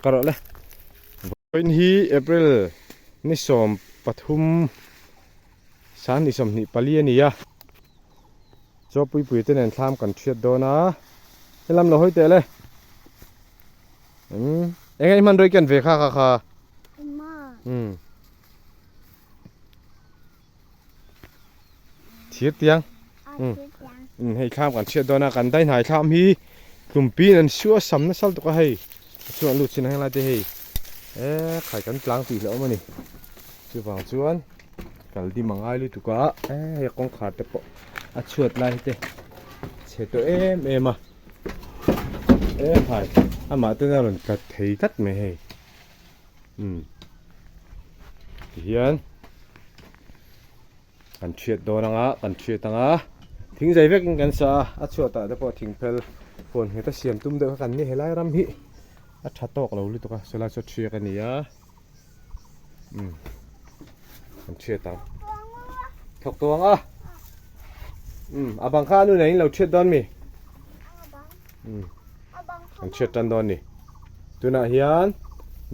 Ka rawh le. Vawiin hi April ni 13 2024 a ni a. Chaw puipui te nen thlam kan thiat dawn a. Helam lo hawi teh le. Umm eng nge i hman rei ken ve kha kha kha. Umm. Thir tiang. Umm. Umm hei thlam kan thiat dawn a kan dai hnai thlam hi tlumpi in an suah sam nasa lutuk a hei. A chhungah an lut chin a henglai te hei e khai kan tlang tih hlauhawm a ni. Chuvang chuan kal dim a ngai lutuk a e hei kawngkhar te pawh a chhuat lai te chhe tawh em em a e khai amah ten a rawn tlat thei tlat mai hei umm tihian kan thiat dawn anga kan thiat anga thing zai vekin kan sa a a chhuat ah te pawh thing phel huan nghet a siam tum deuh kha kan ni helai ram hi a tha tawk lo lutuk a sawlai saw thiak a ni a. Um kan thiat ang thawk tawh ang a um a bang kha a nu nen in lo thiat dawn mi um kan thiat tan dawn ni tunah hian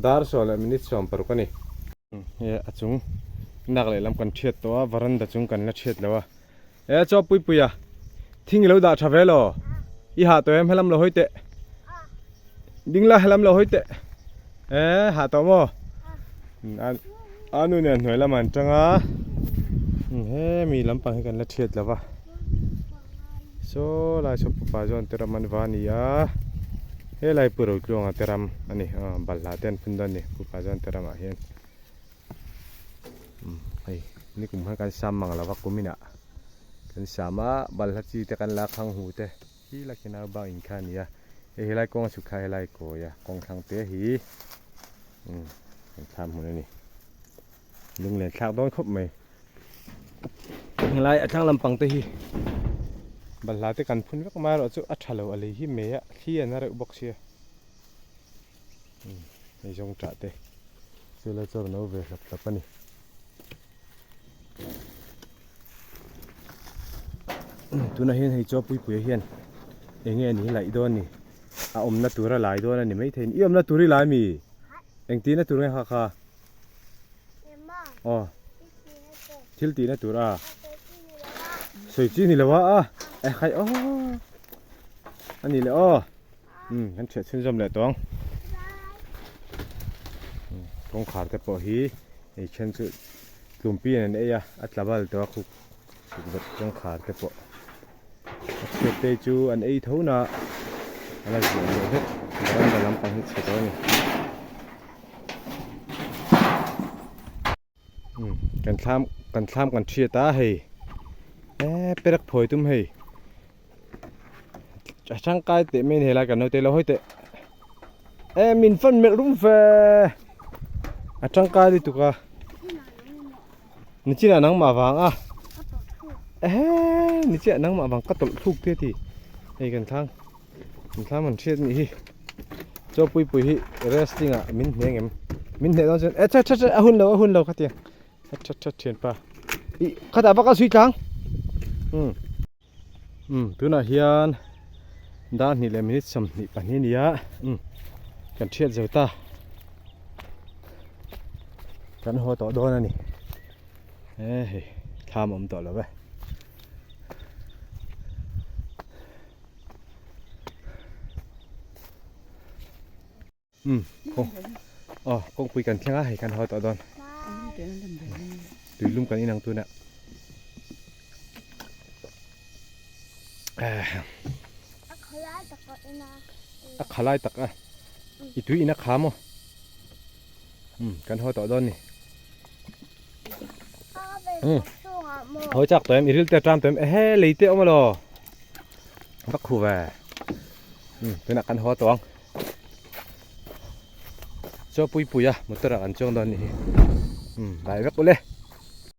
dar sawm leh minute 16 a ni he a chung nak leh lam kan thiat tawh a varanda chung kan la thiat lo a e chaw pui pui a thing i lo dah tha ve lo i hah tawh em helam lo hawi teh ding la helam lo hawi teh e hah tawh maw a nu nen hnuai lamah an tang a he mi lampang hi kan la thiat lo va saw lai saw pupa zawn te ram an va a ni a helai pu Rotluanga te ram a ni balhla te an phun dawn a ni pupa zawn te ramah hian. Hei nikum khan kan sam mang lova kum inah kan sam a balhla chi te kan la khang hu te hi la khi nau bak in kha a ni a hei helai kawng a chhuk kha helai kawi a kawng thlang te hi umm kan thlam hmun a ni lunglen thlak dawn khawp mai helai a thlang lampang te hi balhla te kan phun vek mai erawh chu a tha lo a lei hi mei a thli an a reuh bawk sia. Hei zawng tah te chu la chawr no ve hlap hlap a ni. Tunah hian hei chaw puipuia hian eng nge ni laih dawn ni a awmna tur a lai dawn a ni maithei i awmna tur i lai mi engtihna tur nge kha kha aw thil tihna tur a sawi chi ni lo a a e khai aw a ni le aw. Umm kan chhiah chhunzawm leh tawh ang kawngkhar te pawh hi hei then chu tlumpi in an ei a a tla bal tawh a khuk tukverh kawngkhar te pawh a chhiat te chu an ei tho na a la ziah leh vek veranda lampang hi chhe tawh a ni. Kan thlam kan thlam kan thiat a hei eee perek phawi tum hei a tangkai teh mai a ni helai kan naute lo hawi teh eh min fan melh rum ve a tangkai lutuk a nichinah nangmah vang a ehe nichinah nangmah vang ka tawlh thluk te a ti hei kan thlang kan thlam an thiat nih hi chaw pui pui hi wrestling ah min hne ngem min hne dawn chuan e che che che a hun lo a hun lo khatiang a that that thian pa i khatah vak a zui tlang um um tunah hian dar hnih leh minute 22 a ni a um kan thiat zo ta kan haw tawh dawn a ni e hei thlam a awm tawh lo e. Um kawng aw kawngpui kan thleng a hei kan haw tawh dawn tui lum kan inang tuna a khalai tak a i tui in a kha maw um kan haw tawh dawn ni um hawi chak tawh em i ril te a ṭam tawh em ehe lei te a awm alaw va khu ve um tunah kan haw tawh ang chaw pui pui a motor ah kan chuang dawn a nih hi um bai vek ule.